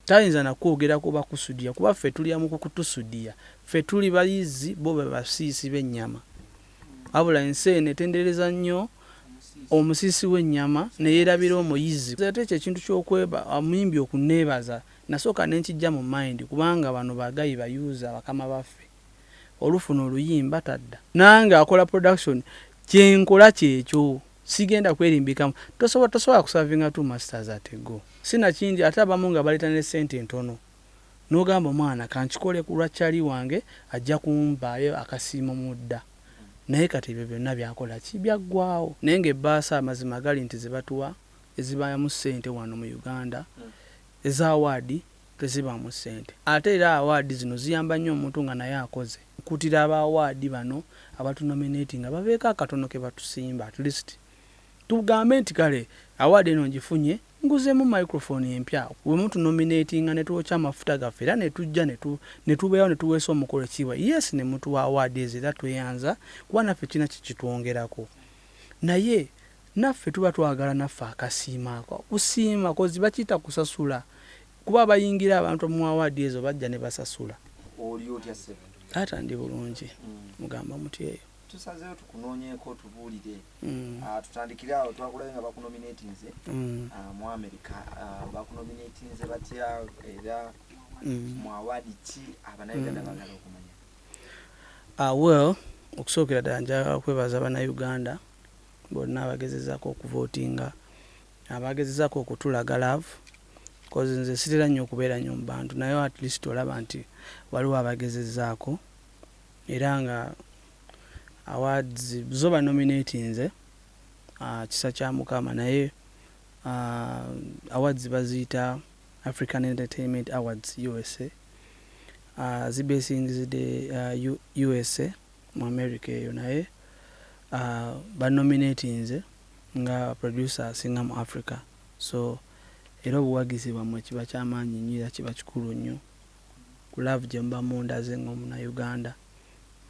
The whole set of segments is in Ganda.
Tayinza nakwogerako bakusudiya, kuba ffe tulya mu kukutusudiya. Ffe tuli bayizi, bo be basiisi b'ennyama. Wabula ensi eno etendereza nnyo omusiisi w'ennyama neyeerabira omuyizi. Ate ekyo ekintu ky'okweba omuyimbi okuneebaza, nasooka nenkijja mu mind, kubanga bano ba guy bayuuza bakama baffe. Olufuna oluyimba tadda. Nange akola production, kyenkola kyekyo, sigenda kwerimbikamu. Tosobola kuservinga two masters at a go. Sinakindi ate abamu nga baleeta ne ssente ntono, n'ogamba, "Omwana kankikole ku lwa kyali wange, ajja kumpaayo akasiimo mudda." Naye kati ebyo byonna byakola ki? Byaggwawo. Naye ng'ebbaasa, amazima gali nti ze batuwa ezibaamu ssente wano mu Uganda, eza award tezibaamu ssente. Ate era award zino ziyamba nnyo omuntu nga naye akoze. Nkutira aba award bano abatunominati nga babeeko akatono ke batusimba, at least tugambe nti, "Kale, award eno ngifunye, nguzeemu microphone empya." Bwe mutunominatinga ne twokya amafuta gaffe era ne tujja ne tubeerawo ne tuweesa omukolo ekitiibwa, yes, ne mutuwa award ezo, era tweyanza, kuba naffe kirina kikitwongerako. Naye naffe tuba twagala naffe akasiima ako, kusiima 'cause bakiyita kusasula, kuba abayingira abantu mu award ezo bajja ne basasula. Oli otya, ssebo? Taata, ndi bulungi. Mugamba muti eyo? Tusazeeyo tukunoonyeeko, tubuulire. Tutandikire awo, twakulayo nga bakunominatinze mu America. Bakunominatinze batya era mu award ki? Abannayuganda baagala okumanya. Well, okusookera ddala njagala kwebaza Bannayuganda bonna abagezezaako okuvootinga, abagezezaako okutulaga love, 'cause nze sitera nnyo okubeera nnyo mu bantu, naye at least olaba nti waliwo abagezezaako. Era nga awards zo banominatinze, kisa kya Mukama. Naye awards baziyita African Entertainment Awards USA, zibesingizidde USA mu America eyo. Naye banominatinze nga producer asinga mu Africa. So era obuwagizi bwammwe kiba kyamaanyi nnyo era kiba kikulu nnyo ku love gye muba mundaze ng'omunnayuganda,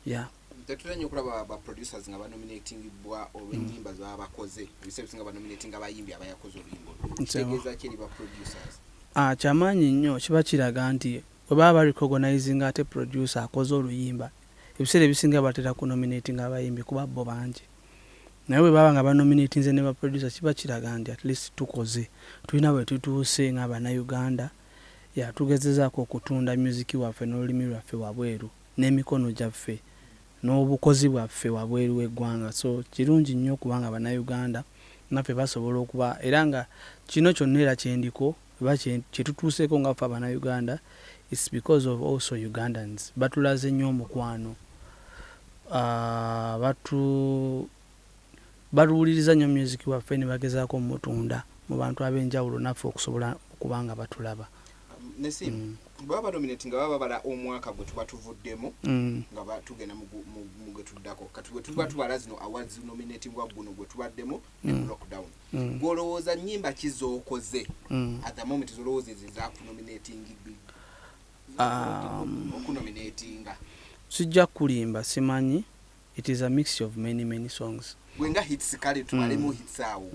yeah. Tetutera nnyo okulaba ba producers nga banominatingibwa olw'ennyimba ze baba bakoze. Ebiseera ebisinga banominatinga abayimbi abayakoze oluyimba olwo. Kitegeeza ki eri ba producers? Ah, kyamaanyi nnyo. Kiba kiraga nti bwe baba barecognizinga ate producer akoze oluyimba, ebiseera ebisinga batera kunominatinga abayimbi kuba bo bangi. Naye bwe baba nga banominatinze ne baproducer, kiba kiraga nti at least tukoze, tulina bwe tutuuse ng'Abannayuganda. Ya, tugezezaako okutunda music waffe n'olulimi lwaffe wabweru, n'emikono gyaffe n'obukozi bwaffe wabweru w'eggwanga. So kirungi nnyo okubanga Bannayuganda naffe basobola okuba era nga kino kyonna era kyendiko oba kyetutuuseeko nga ffe Abannayuganda, it's because of also Ugandans batulaze nnyo omukwano. Batu batuwuliriza nnyo music waffe ne bagezaako omutunda mu bantu ab'enjawulo, naffe okusobola okuba nga batulaba. Nessim, baba banominatinga, baba babala omwaka gwe tuba tuvuddemu nga tugenda mu gwe tuddako. Kati bwe tuba tubala zino awards, nominatingwa guno gwe tubaddemu ne mu lockdown, gw'olowooza nnyimba ki z'okoze at the moment z'olowooza ezo ezakunominating okunominatinga? Sijja kulimba, simanyi. It is a mixture of many, many songs. Gwe nga hits, kale tubalemu hits awo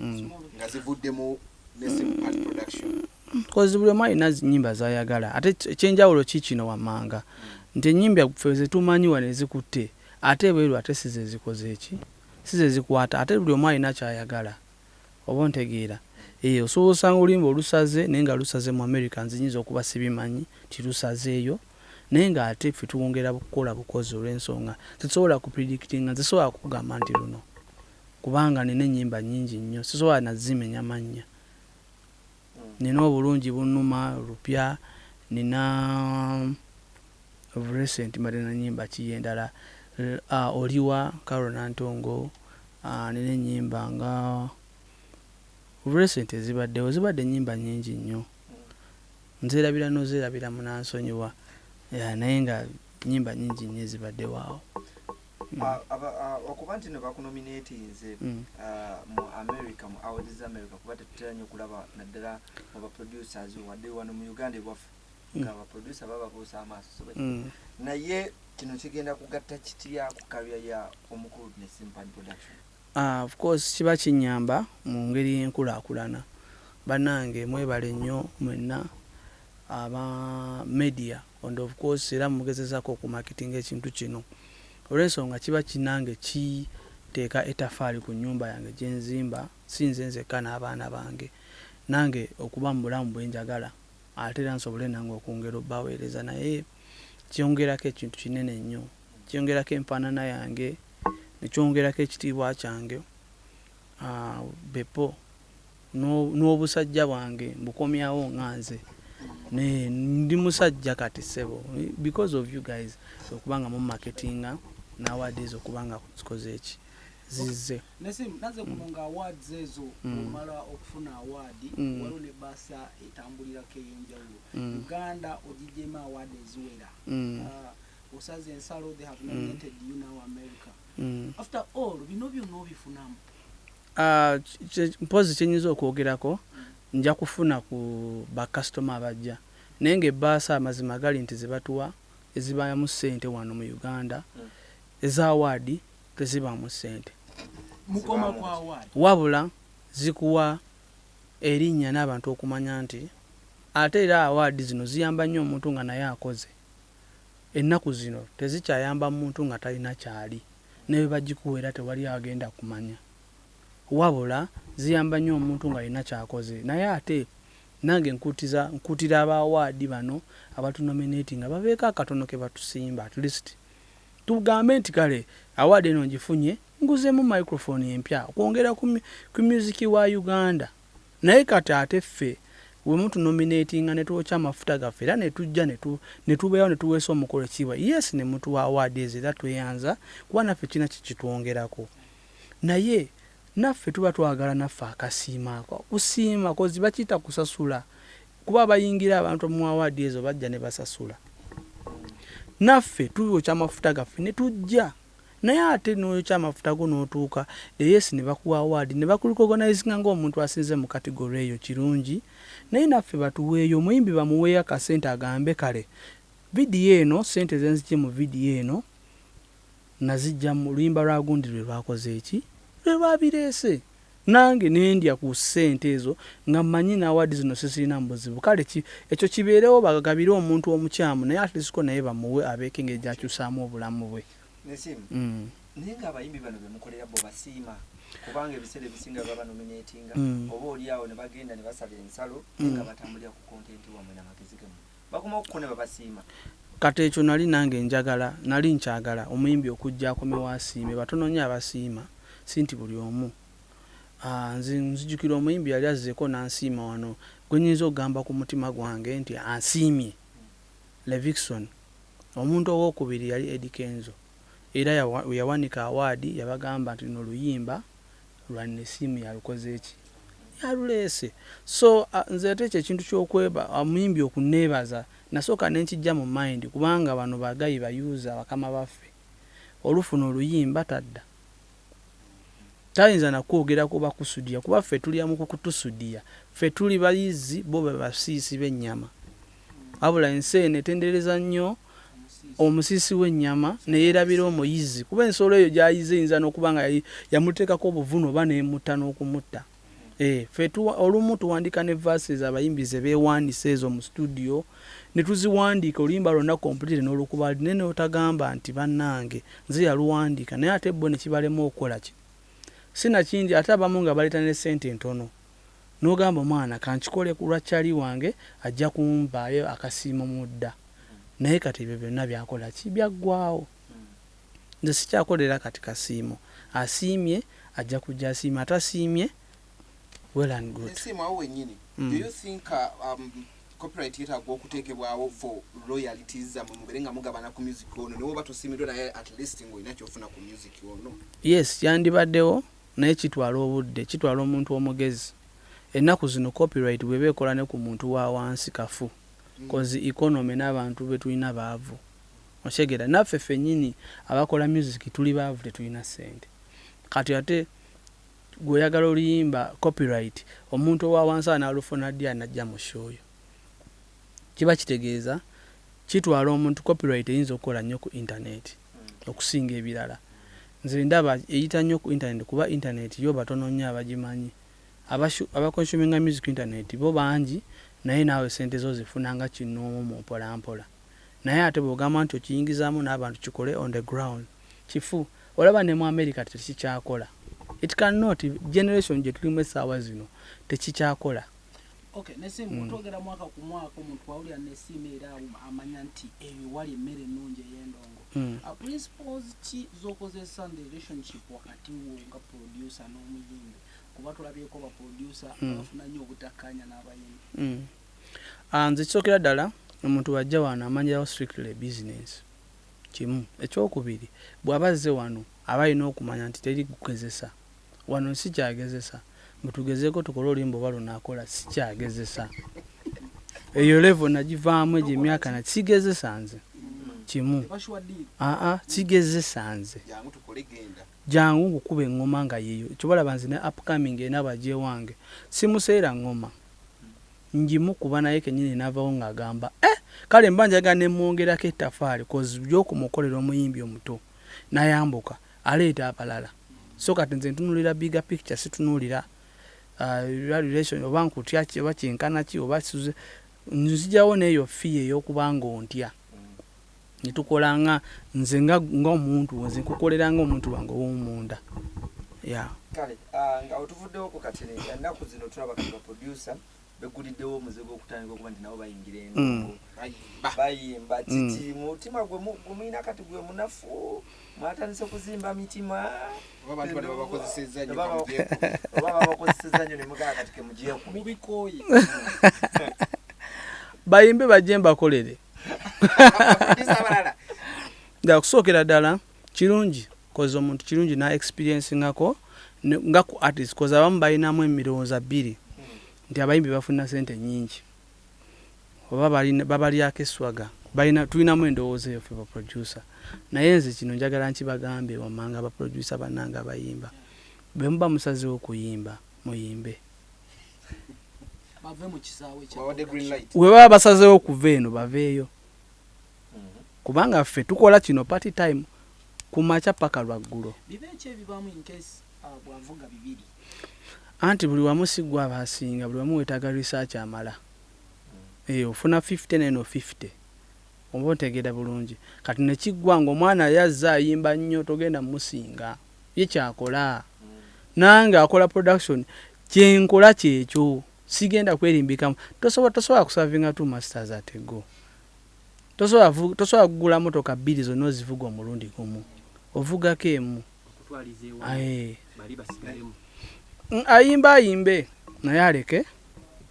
nga zivuddemu Nessim Part Production. 'Cause buli omu alina nyimba zayagala. Ate ekyenjawulo ki kino wammanga nti ennyimba ffe zetumanyi wano ezikutte, ate ebweru ate si ze zikoze eki, si ze zikwata. Ate buli omu alina kyayagala, oba ontegeera? Osobola osanga oluyimba olusaze, naye nga lusaze mu America, nze nyinza okuba sibimanyi ti lusazeeyo, naye ng'ate ffe tuwongera kukola bukozi olw'ensonga tetusobola kupredictinga. Nze sobola kugamba nti luno, kubanga nina ennyimba nnyingi nnyo, sisobola nazimenya mannya. Nina Obulungi Bunnuma lupya, nina of recent mbadde na nyimba ki endala, Oliwa Carol Nantongo. Nina ennyimba nga of recent ezibaddewo, zibadde ennyimba nnyingi nnyo, nzeerabira nozeerabira, munansonyiwa. Yeah, naye nga nyimba nnyingi nnyo ezibaddewo awo. Okuba nti no bakunominatinze mu America, mu awards za America, kuba tetutera nnyo okulaba naddala mu baproducers, wadde wano mu Uganda ewaffe nga abaproducer bababuusa amaaso. So naye kino kigenda kugatta kitya ku career ya omukulu Nessim Pad Production? Of course kiba kinyamba mu ngeri y'enkulaakulana. Bannange, mwebale nnyo mwenna. Aba media, and of course era mugezezaako okumarketinga ekintu kino, olw'ensonga kiba kinange kiteeka etafaali ku nnyumba yange gyenzimba, si nze nzekka n'abaana bange, nange okuba mu bulamu bwe njagala, ate era nsobole nange okwongera obbaweereza. Naye kyongerako ekintu kinene nnyo, kyongerako enfaanana yange, nekyongerako ekitiibwa kyange, bepo n'obusajja bwange mbukomyawo nga nze ndi musajja kati ssebo, because of you guys, okubanga mu marketinga n'awards, okubanga zikoze eki zizze. Naze kuno nga awards ezo, omala okufuna award, waliwo ne basa etambulirako ey'enjawulo. Uganda ogigyemu award eziwera. Osaze ensalo, they have nominated you now America. After all bino byonna obifunamu? Mpozi kyenyinza okwogerako, nja kufuna ku bakasitoma abajja, naye nga ebbaasa amazima gali nti zebatuwa ezibamu ssente wano mu Uganda, eza award tezibaamu ssente. Mukoma ku award? Wabula zikuwa erinnya n'abantu okumanya nti ate era award zino ziyamba nnyo omuntu nga naye akoze. Ennaku zino tezikyayamba muntu nga talina kyali, ne bwe bagikuwa era tewali agenda kumanya. Wabula ziyamba nnyo omuntu ng'alina kyakoze. Naye ate nange nkutiza, nkutira aba award bano abatunominati nga babeeko akatono ke batusimba, at least tugambe nti kale award eno ngifunye, nguzeemu microphone empya okwongera ku music wa Uganda. Naye kati ate ffe bwe mutunominatinga ne twokya amafuta gaffe era ne tujja ne tubeerawo ne tuweesa omukolo ekitiibwa, yes, ne mutuwa award ezo, era tweyanza kuba naffe kirina kye kitwongerako. Naye naffe tuba twagala naffe akasiimo ako, kusiima 'cause bakiyita kusasula, kuba bayingira abantu mu award ezo bajja ne basasula. Naffe tuyokya amafuta gaffe ne tujja, naye ate n'oyokya amafuta go n'otuuka, yes, ne bakuwa award ne bakurecognizinga ng'omuntu asinze mu category eyo, kirungi. Naye naffe batuweeyo, omuyimbi bamuweeyo akasente agambe kale vidiyo eno, ssente zenzigye mu vidiyo eno nazijja mu luyimba lwa gundi lwe lwakoze eki, lwe lwabireese, nange nendya ku ssente ezo nga mmanyi n'award zino sisirina mu buzibu. Kale ekyo kibeerewo, bagabire omuntu omukyamu, naye at least ko naye bamuwe abeeko engeri gy'akyusaamu obulamu bwe. Nesimu, naye ng'abayimbi bano bemukolera bo basiima? Kubanga ebiseera ebisinga baba nominatinga, oba oli awo ne bagenda ne basala ensalo, naye nga batambulira ku content wammwe n'amagezi gammwe, bakomawo kuko ne babasiima. Kati ekyo nali nange njagala, nali nkyagala omuyimbi okujja akomewo asiime. Batono nnyo abasiima, si nti buli omu. Nze nzijukira omuyimbi yali azzeeko n'ansiima wano, gwe nnyinza okugamba ku mutima gwange nti ansiimye, Levixone. Omuntu owookubiri yali Eddy Kenzo, era yawanika award, yabagamba nti luno luyimba lwa Nesimu, yalukoze eki, yaluleese. So nze ate ekyo ekintu ky'okweba omuyimbi okuneebaza nasooka ne nkijja mu mind, kubanga bano bagayi bayuuza bakama baffe, olufuna oluyimba tadda, tayinza nakwogerako bakusudiya, kuba ffe tulya mu kukutusudiya. Ffe tuli bayizi, bo be basiisi b'ennyama. Wabula ensi eno etendereza nnyo omusiisi w'ennyama neyeerabira omuyizi, kuba ensolo eyo gy'ayize eyinza n'okuba nga yamuteekako obuvune oba n'emutta n'okumutta. Ffe olumu tuwandiika ne verses abayimbi ze beewandiisa ezo mu studio, ne tuziwandiika oluyimba lwonna complete n'olukuba, naye n'otagamba nti bannange nze yaluwandiika, naye ate bo ne kibalema okukola ki, sinakindi. Ate abamu nga baleeta ne ssente ntono, n'ogamba omwana kankikole ku lwa kyali wange, ajja kumpaayo akasiimo mudda. Naye kati ebyo byonna byakola ki, byaggwawo. Nze sikyakolera kati kasiimo. Asiimye ajja kujja asiime, atasiimye well and good. Nesimu, awo wennyini, do you think copyright yeetaaga okuteekebwawo for royalties zammwe, mubeere nga mugabana ku music ono, newoba tosiimiddwa naye at least ng'olina kyofuna ku music ono? Yes, kyandibaddewo, naye kitwala obudde, kitwala omuntu omugezi. Ennaku zino copyright bweba ekola ne ku muntu wa wansi kafu, 'cause economy n'abantu be tulina baavu, okyegera naffe ffennyini abakola music tuli baavu, tetulina ssente. Kati ate gweoyagala oluyimba copyright, omuntu owa wansi anaalufuna ddi anajja mu show yo? Kiba kitegeeza kitwala omuntu. Copyright eyinza okukola nnyo ku internet okusinga ebirala. Nze ndaba eyita nnyo ku internet, kuba internet yo batono nnyo abagimanyi, abaconsuminga music internet bo bangi. Naye naawe sente zo zifuna nga kinoomu mu mpola mpola. Naye ate bw'ogamba nti okiyingizaamu n'abantu kikole on the ground, kifu. Olaba ne mu America tekikyakola. It cannot, generation gye tulimu essaawa zino tekikyakola. Okay, Nessim, twogera mwaka ku mwaka, omuntu wawulira Nessim era amanya nti eyo wali emmere ennungi ey'endongo. Principles ki z'okozesa in the relationship wakati wo nga producer n'omuyimbi? Kuba tulabyeko ba producer bafuna nnyo obutakkaanya n'abayimbi. Nze kisookera ddala, omuntu wajja wano amanyirawo strictly business, kimu. Ekyokubiri, bw'aba azze wano aba alina okumanya nti teri kugezesa wano. Sikyagezesa mbu tugezeeko tukole oluyimba oba lunaakola. Sikyagezesa, eyo level nagivaamu egyo emyaka. Na sigezesa nze, kimu. Tebashuwa deal. Aa, sigezesa nze. Jangu tukole, genda. Jangu nkukuba eŋŋoma nga yeeyo. Kyobalaba nze ne upcoming ena bajje wange simuseera ŋŋoma, ngimukuba naye kenyini navawo ng'agamba, eh, kale mba njagala nemwongerako ettafaali, cause byokumukolera omuyimbi omuto nayambuka aleeta abalala. So kati nze ntunulira bigger picture, situnuulira relation oba nkutya ki oba kyenkana ki oba suze. Nzijawo n'eyo fear ey'okuba nga ontya, netukola nga nze nga omuntu, nze nkukolera nga omuntu wange ow'omunda ya. Kale nga otuvuddewo ku kati, ennaku zino tulaba kati baproducer beguliddewo omuzigo okutandika okuba nti nabo bayingira endongo. Bayimba. Bayimba kiki? Mutima gwe mulina kati gwe munafu, mwatandise kuzimba mitima? Oba abantu bano babakozesezza nnyo? Oba Kamugyeko. Oba babakozesezza nnyo ne mugala kati kemugyeko? Mubikooye. Bayimbe, bajje mbakolere. Abaproducer abalala. Nga kusookera ddala kirungi, koza omuntu kirungi na experience ngako nga ku artist, koza abamu balinamu emirowooza bbiri nti abayimbi bafuna sente nyingi oba babalyako eswaga. Balina, tulinamu endowooza eyo ffe baproducer. Naye nze kino njagala nkibagambe wammanga, abaproducer bannange abayimba, bwe muba musazeewo okuyimba, muyimbe. Bave mu kisaawe kya Bawadde green production. light. Bwe baba basazeewo okuva eno, baveeyo, kubanga ffe tukola kino part time ku makya paka lwaggulo. Biba eki ebibaamu in case bwavuga bibiri? Anti buli wamu si gwe abasinga, buli wamu weetaaga research amala. Ofuna 50 neno 50, oba ontegeera bulungi. Kati nekiggwa nga omwana yazze ayimba nnyo, togenda musinga, ye kyakola nange akola production, kyenkola kyekyo, sigenda kwerimbikamu. Tosobola kuservinga two masters at a go. Tosobola kugula motoka bbiri zonna ozivuga omulundi gumu, ovugako emu. Okutwaliza ewamu. Aye. Bali basigalemu. Ayimbe ayimbe, naye aleke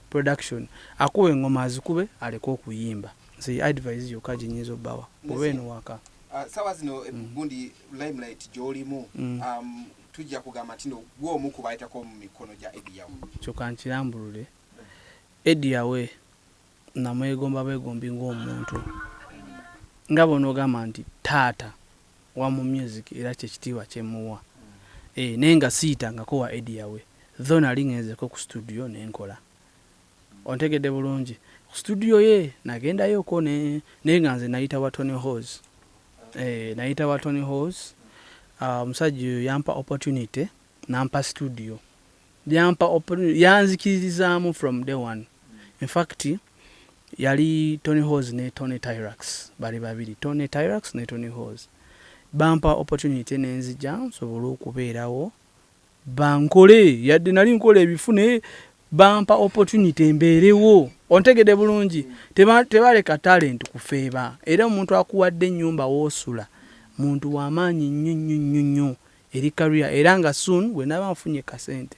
production. Akuba engoma azikube, aleke okuyimba. Nze advice yokka gyenyinza obbawa oba eno waka. Sawa zino gundi limelight gy'olimu, tujja kugamba nti no gwe omu ku bayitako mu mikono gya Eddy Yawe. Kyokka nkirambulule, Eddy Yawe namwegomba bwegombi ng'omuntu, nga bw'onoogamba nti taata wa mu music, era kyekitiibwa kyemuwa. Naye nga siyitangako wa Eddy Yawe, though nali ngenzeko ku studio nenkola, ontegedde bulungi, ku studio ye nagendayoko naye nga nze nayita wa Tony Hos. Nayita wa Tony Hos. Omusajja oyo yampa opportunity, nampa studio, yampa opportunity, yanzikiririzaamu from day one. In fact yali Tony Hos ne Tony Tyrax, bali babiri, Tony Tyrax ne Tony Hos, bampa opportunity nenzija nsobole okubeerawo bankole. Yadde nali nkola ebifu, naye bampa opportunity mbeerewo, ontegedde bulungi. Tebaleka talent kufeeba. Era omuntu akuwadde ennyumba woosula muntu wamaanyi nnyo nnyo nnyo nnyo eri career. Era nga soon bwe naba nfunye kasente,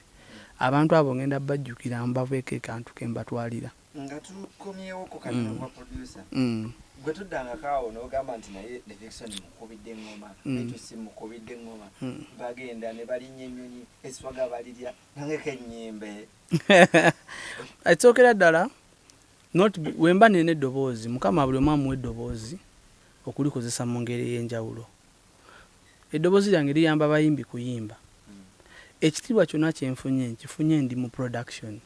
abantu abo ngenda bajjukira, mbaveeko ekantu ke mbatwalira. Nga tukomyewoko kati kwa producer, gwe tuddangako awo n'ogamba nti naye Levixone mukubidde eŋŋoma, etusi mukubidde eŋŋoma, bagenda ne balinnya ennyonyi, eswaga balirya nangeko ennyimbe. Ekisookera ddala, not wemba nina eddoboozi, Mukama buli omu amuwa eddoboozi okulikozesa mu ngeri ey'enjawulo. Eddoboozi lyange liyamba abayimbi kuyimba. Ekitiibwa kyonna kyenfunye, nkifunye ndi mu production,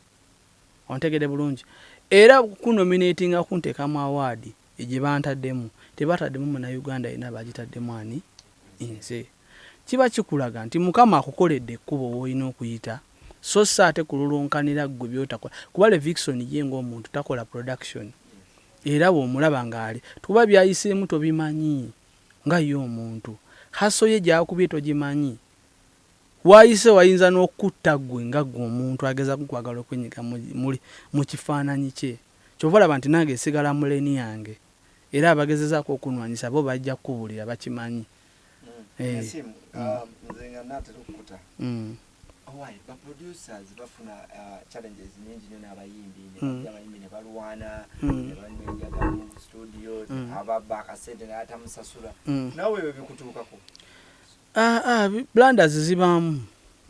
ontegedde bulungi. Era kunominatinga kunteekamu award gye bantaddemu, tebataddemu Munnayuganda yenna, bagitaddemu ani? Nze. Kiba kikulaga nti Mukama akukoledde ekkubo w'olina okuyita. So si ate kululunkanira ggwe by'otakola, kuba Levixone ye ng'omuntu takola production, era bw'omulaba ng'ali tuba byayiseemu tobimanyi nga ye omuntu, hustle ye gy'akubye togimanyi, waayise wayinza n'okutta ggwe nga ggwe omuntu agezaako okwagala okwenyiga mu kifaananyi kye. Ky'ova olaba nti nange nsigala mu lane yange, era abagezezaako okunwanyisa bo bajja kukubulira bakimanyi. Nesimu, nze nga naatera okukuta. Owai, ba producers bafuna challenges nyingi nnyo n'abayimbi, ne bajja abayimbi ne balwana, ne banywa enjaga mu studio, ababba akasente n'atamusasula. Naawe ebyo bikutuukako? Blunders zibaamu.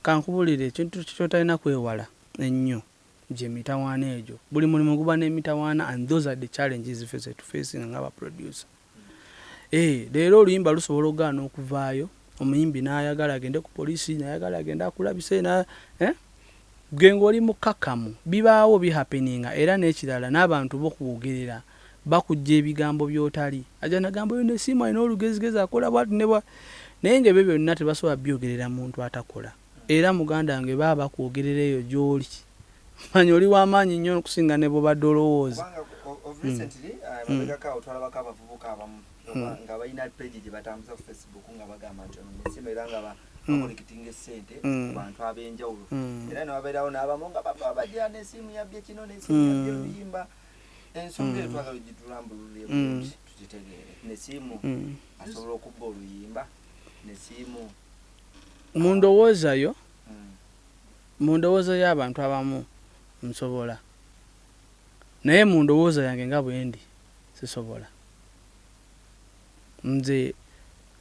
Kankubulire ekintu ky'otalina kwewala ennyo gye mitawaana egyo. Buli mulimu guba n'emitawaana, and those are the challenges ffe ze tufacinga nga ba producer. Leero oluyimba lusobola okugaana okuvaayo, omuyimbi n'ayagala agende ku poliisi, n'ayagala agende akulabise na eh? Gwe ng'oli mukkakkamu, bibaawo bihappeninga. Era n'ekirala, n'abantu bo kwogerera bakujja ebigambo by'otali. Ajja nagamba oyo Nesimu alina olugezigezi akola bw'ati ne bwa, naye ng'ebyo byonna tebasobola byogerera muntu atakola. Era muganda wange baba bakwogerera eyo gy'oli, manya oli w'amaanyi nnyo okusinga ne bw'obadde olowooza. Kubanga of recently, mabegako awo twalabako abavubuka abamu nga balina page gye batambuza ku Facebook nga bagamba nti ono Nesimu, era nga bacollectinga essente ku bantu ab'enjawulo, era ne wabeerawo n'abamu nga bava bajja Nesimu yabbye kino, Nesimu yabbye oluyimba. Ensonga eyo twagala ogitulambulule bulungi tugitegeere. Nesimu asobola okubba oluyimba? Nesimu Mu ndowooza yo, mu ndowooza y'abantu abamu nsobola, naye mu ndowooza yange nga bwe ndi sisobola. Nze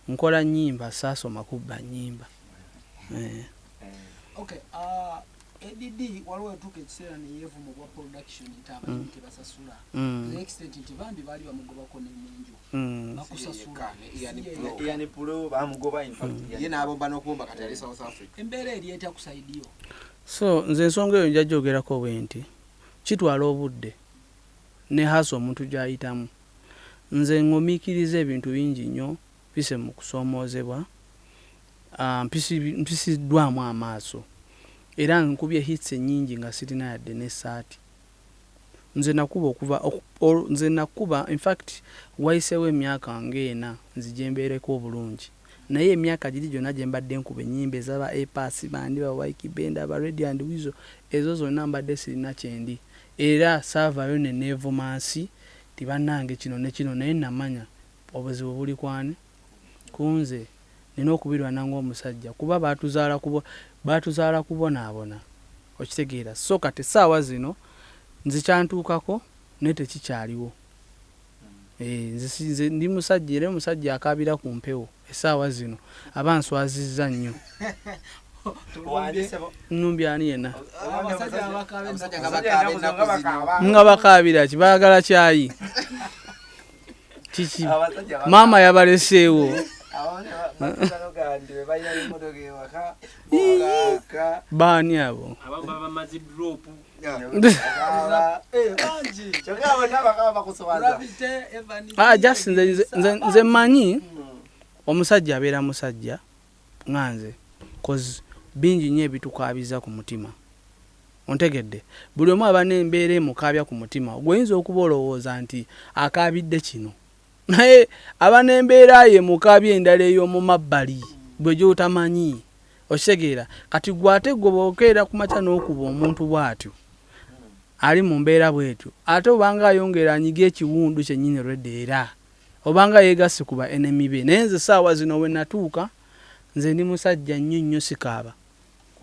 nkola nnyimba, saasoma kubba nnyimba. Okay, ADD waliwo etuuka ekiseera ne yeevuma obwa production nti abayimbi tebasasula, to the extent nti bambi baali bamugobako ne munju. Bakusasula. Ian Si ye Pro. yekka. Ian Pro bamugoba, in fact. Ye n'abomba n'okubomba, kati ali South Africa. Embeera eri etya ku side yo? So nze ensonga eyo nja gyogerako bwe nti kitwala obudde ne hustle omuntu gy'ayitamu. Nze ŋŋumiikiriza ebintu bingi nnyo, mpise mu kusoomoozebwa, mpisiddwamu amaaso, era nkubye hits ennyingi nga sirina yadde n'essaati. Nze nakuba okuva nze nakuba, in fact wayiseewo emyaka ng'ena nzije mbeereko obulungi, naye emyaka giri gyonna gye mbadde nkuba ennyimba ezaba A Pass, bandi ba Ykee Benda, ba Radio and Weasel, ezo zonna mbadde sirina kyendi, era saavaayo ne neevuma nsi ti bannange kino ne kino, naye namanya obuzibu buli kwani kunze, nina okubirwana ng'omusajja, kuba baatuzaala kubonaabona, okitegeera? So kati essaawa zino nze kyantuukako naye tekikyaliwo. Nze ndi musajja, era omusajja akaabira ku mpewo essaawa zino aba nswazizza nnyo. Nnumbi ani yenna? Abasajja abakaaba. Abasajja ennaku nga bakaaba ennaku zino. Nga bakaabira ki? Baagala kyayi kiki? Maama yabaleseewo. Baani abo? Abamu baba bamaze drop. Bangi. Gravity, Evan, Just nze mmanyi omusajja abeera musajja nga nze, cause bingi nnyo ebitukaabiza ku mutima, ontegedde? Buli omu aba n'embeera emukaabya ku mutima. Gwe oyinza okuba olowooza nti akaabidde kino, naye aba n'embeera ye mukaabya endala ey'omu mabbali gwe gy'otamanyi, okitegeera? Kati gwe ate gwe bw'okeera ku makya n'okuba omuntu bw'atyo ali mu mbeera bw'etyo, ate obanga ayongera anyiga ekiwundu kyennyini lwedda, era obanga yeegasse ku ba enemy be. Naye nze saawa zino we natuuka, nze ndi musajja nnyo nnyo, sikaaba.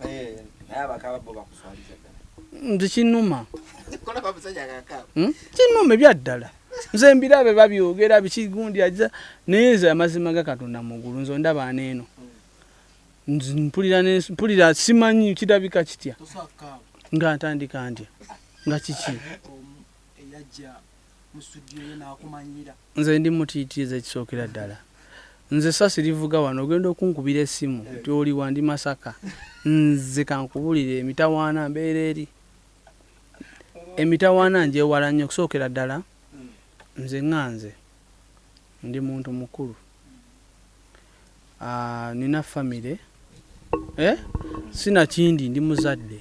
Naye abakaaba bo bakuswaliza ddala. Nze kinnuma. Kolaba musajja akakaaba. Kinnuma ebyaddala. Nze mbirabe babyogera biki gundi ajja, naye nze amazima ga Katonda mu ggulu, nze ondaba aneeno, nze mpulira mpulira simanyi kirabika kitya. Tosobola kukaaba. Nga ntandika ntya nga kiki? Eyajja mu studio ye n'akumanyira. Nze ndi mutiitiiza. Ekisookera ddala, nze sasi livuga wano, ogenda okunkubira essimu nti oli wandi Masaka, nze kankubulire, emitawaana mbeera eri emitawaana njewala nnyo. Okusookera ddala, nze ŋŋanze ndi muntu mukulu. Nina famire, eh? Sinakindi ndi muzadde.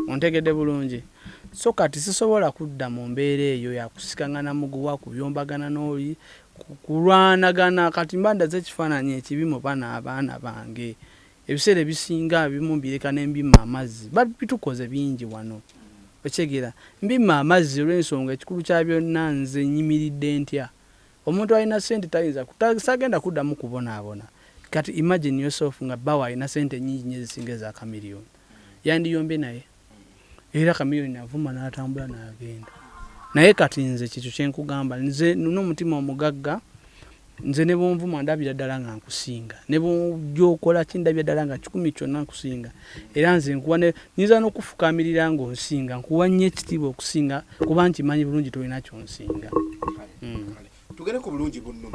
Ontegedde bulungi? So kati sisobola kudda mu mbeera eyo yakusikangana muguwa, kubyombagana n'oli, kulwanagana. Kati mba ndaze ekifaananyi ekibi mu bano abaana bange. Ebiseera ebisinga bimu mbireka ne mbimma amazzi. Bitukoze bingi wano, okitegeera? Mbimma amazzi olw'ensonga ekikulu kya byonna, nze nyimiridde ntya? Omuntu alina sente tayinza sagenda kuddamu kubonaabona. Kati imagine yourself nga bbawe alina sente nyingi nnyo ezisinga eza Chameleone, yandiyombye naye, era Chameleone avuma n'atambula n'agenda. Naye kati nze kikyo kyenkugamba, nze nina omutima omugagga. Nze ne bwonvuma ndabira ddala nga nkusinga, ne bw'okola ki ndabira ddala nga kikumi kyonna nkusinga. Era nze nkuwa nyinza n'okufukamirira ng'onsinga, nkuwa nnyo ekitiibwa okusinga, kuba nkimanyi bulungi tolina kyonsinga. Tugende ku Bulungi Bunnuma.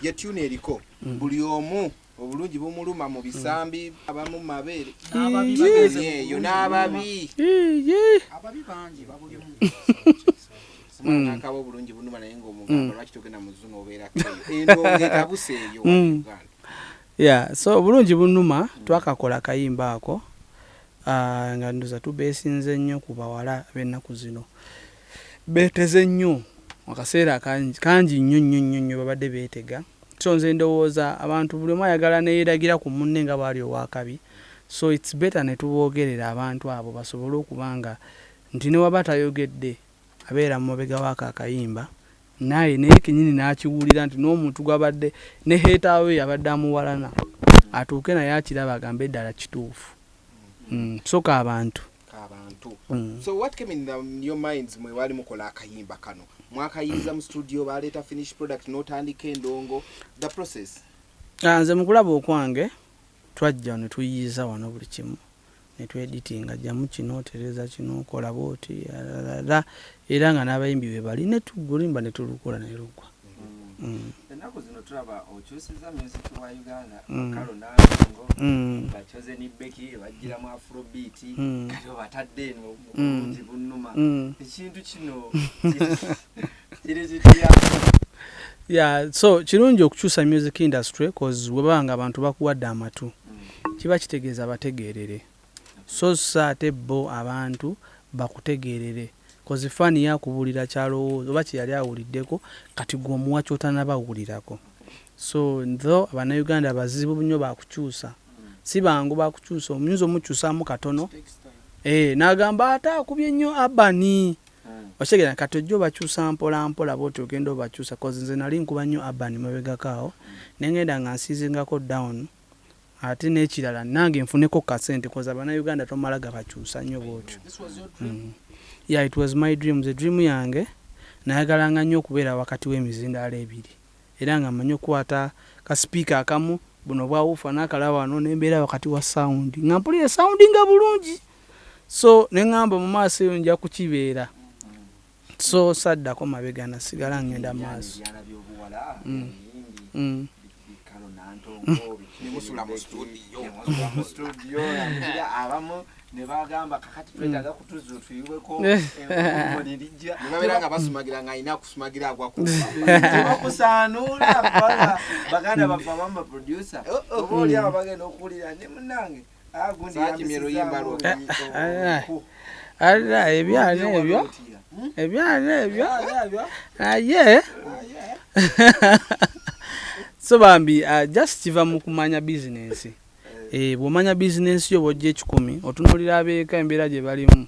Ye tune eriko buli omu obulungi bumuluma mu bisambi, abamu mu mabeere. N'ababi bagenze mu eyo bulungi. N'ababi. Ababi bangi babulimu. Omwana nakaba obulungi bunuma, naye ng'omugamba lwaki togenda mu zoo n'obeerako eyo, endongo etabuse eyo wa Uganda. Yeah, so Obulungi Bunnuma twakakola akayimba ako, nga ndoza tubeesinze nnyo ku bawala b'ennaku zino. Beeteze nnyo akaseera kangi kangi nnyo nnyo nnyo nnyo, babadde beetega. So nze ndowooza abantu buli omu ayagala neyeeragira ku munne nga bw'ali owakabi. So it's better ne tuboogerera abantu abo basobole okuba nga nti ne waba tayogedde abeera mu mabega waako akayimba, naye kenyini n'akiwulira nti n'omuntu gwabadde ne hater we yabadde amuwalana atuuke naye akiraba agambe eddala kituufu. So k'abantu. Abantu. So what came in your minds mwe wali mukola akayimba kano? Mwakayiza mu studio, baleeta finish product n'otandika endongo, the process? Ah, nze mu kulaba okwange twajja ne tuyiiza wano buli kimu ne tweditinga, jjamu kino, tereza kino, kola bwoti, alalala, era nga n'abayimbi be bali ne tugulimba ne tulukola ne lugwa. Ennaku zino tulaba okyusiza music wa Uganda. Kalo Nantongo, bachoze ni Becky bajjira mu afrobeat. Kati obatadde eno mu Bulungi Bunnuma. Ekintu kino kiri kitya? Yeah, so kirungi okukyusa music industry, cause webaba nga abantu bakuwadde amatu, kiba kitegeeza bategeerere. So so ate bo abantu bakutegeerere, cause fan yakubuulira kyalowooza oba kyeyali awuliddeko, kati gwe omuwa kyotanabawulirako. So tho Abannayuganda bazibu nnyo bakukyusa, si bangu bakukyusa. Omuyinza omukyusaamu katono, n'agamba ate akubye nnyo urban. Okitegeera? Kati ojja obakyusa mpola mpola bwoti, ogenda obakyusa, cause nze nali nkuba nnyo urban mabegako awo, nengenda nga nsiizingako down. Ate n'ekirala nange nfuneko kasente, cause Abannayuganda tomala gabakyusa nnyo bwotyo. This was your dream? Yeah, it was my dream. The dream yange nayagalanga nnyo okubeera wakati w'emizindaalo ebiri, era nga mmanyi okukwata ka sipiika akamu buno bwawufa n'akalaba wano, nembeera wakati wa sound nga mpulira sound nga bulungi. So neŋŋamba mu maaso eyo nja kukibeera. So saddako mabega, nasigala ngenda maaso. Ebyana by'obuwala ebiyimbi, Kalo Nantongo, Ne musula mu studio. Ne musula mu studio. Amugira abamu ne bagamba kakati twetaaga kutuzo tuyiweko enkumo lirijja. Ne babeera nga basumagira ng'alina akusumagira agwa ku Tebakusaanuula kubanga baganda baffe abamu ba producer Oh, oh. oba oli awo bagenda okuwulira ne munnange agundi. Saakimye luyimba lwo. Ala ebyana ebyo, ebyana ebyo naye. So bambi, just kiva mu kumanya bizinensi. Bw'omanya bizinensi yo, bw'ojja ekikumi otunuulira abeeka embeera gye balimu,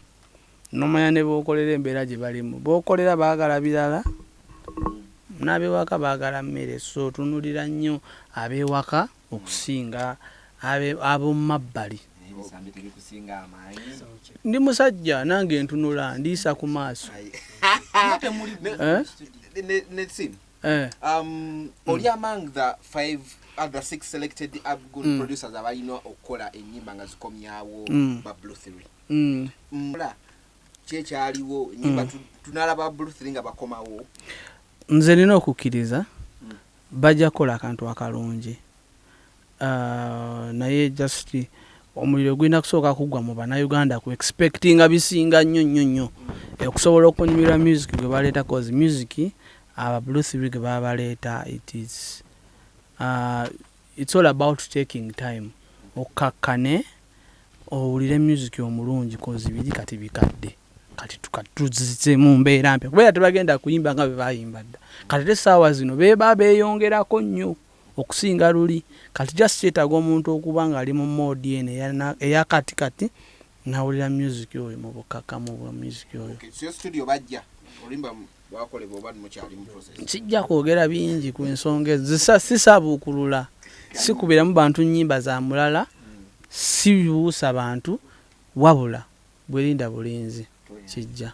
n'omanya ne b'okolera embeera gye balimu. B'okolera baagala birala, n'ab'ewaka baagala mmere. So otunuulira nnyo ab'ewaka okusinga ab'omu mabbali. Ebisambi tebikusinga amaanyi? Ndi musajja nange, ntunula ndiisa ku maaso. Eh? Nesim, Eh. oli among the five other six selected good producers abalina okukola ennyimba nga zikomyawo ba Blue 3. Mula kyekyaliwo ennyimba tunalaba Blue 3 nga bakomawo? Nze nina okukkiriza bajja kukola akantu akalungi. Naye just omuliro gulina kusooka kuggwa mu Bannayuganda ku expectinga bisinga nnyo nnyo nnyo okusobola okunyumirwa music gwe baleeta, cause music aba Blue 3 gwe baba baleeta, it's all about taking time, okkakkane. Owulire music omulungi, 'cause biri kati bikadde. Kati tuzize mu mbeera mpya, kubeera tebagenda kuyimba nga bwe bayimba dda. Kati ate essaawa zino beba beeyongerako nnyo okusinga luli. Kati just kyetaaga omuntu okuba nga ali mu mode eno eyakati kati, nawulira music oyo mu bukakamu bwa music oyo. Okay, so studio bajja olimba lwakolebwa oba mukyali mu process? Sijja kwogera bingi ku nsonga ezo. Sisabuukulula, sikubiramu bantu nnyimba za mulala, sibuusa bantu, wabula bwerinda bulinzi kijja.